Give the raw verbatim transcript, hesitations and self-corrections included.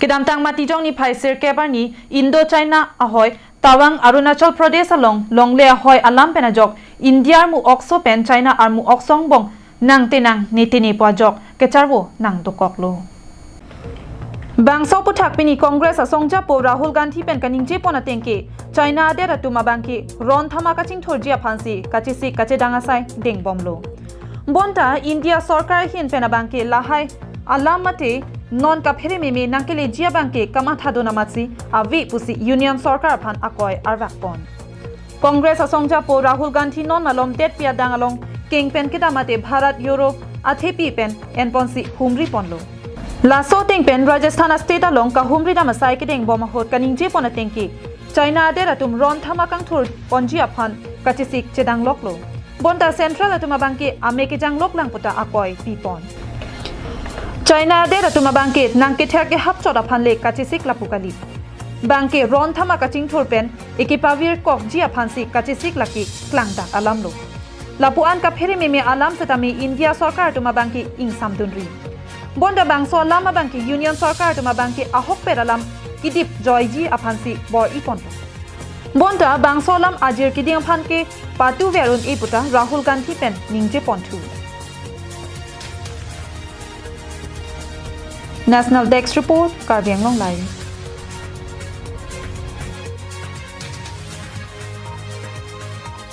Kedamtang Matijong niphai sirkep arni Indo-China ahoi Tawang Arunachal Pradesh along longle ahoi alam pen ajok India armu okso pen China armu okso angbong nang tenang ne tene pu ajok kecharvo nang dokoklo. Bangso aphuthak pini Congress asongjapo Rahul Gandhi pen kaningje pon ateng ke China adet atum abang ke ron thama kachingthurji aphansi kachesik kachedang asai dengbomlo. Bonta India sorkar ahin pen abang ke lahai alam mate non kaphere meme nangkeleji abang ke kamathadun amatsi ave pusi Union sorkar aphan akoi arvak pon. Congress asongjapo Rahul Gandhi non malom detpi adang along keng pen kedam mate Bharat Jodo athepi pen enponsi humri ponlo. Laso ateng pen Rajasthan state along kahumri dam asai kedengbom ahut kaningje pon ateng ke China adet atum ron thama kangthur ponji aphan kachesik chedangloklo. Bonta central atum abang ke ame kejanglok lang puta akoi pipon. China adet atum abang ke nangkethek kehap chot aphan le kachesik lapu kali. Bang ke ron thama kachingthur pen eke pavirkokji aphansi kachesik lake klangdak alamlo. Lapu-an kaphere meme alam setame India sorkar atum abang ke ingsamdunri. Bonta bangso alam abang ke Union sorkar atum abang ke ahokpet alam kedip joiji aphansi bor-i ponlo. Bonta bangso alam ajir keding aphan ke patuver un-e puta Rahul Gandhi pen ningje ponthu. National Desk Report, Karbi Anglong Live.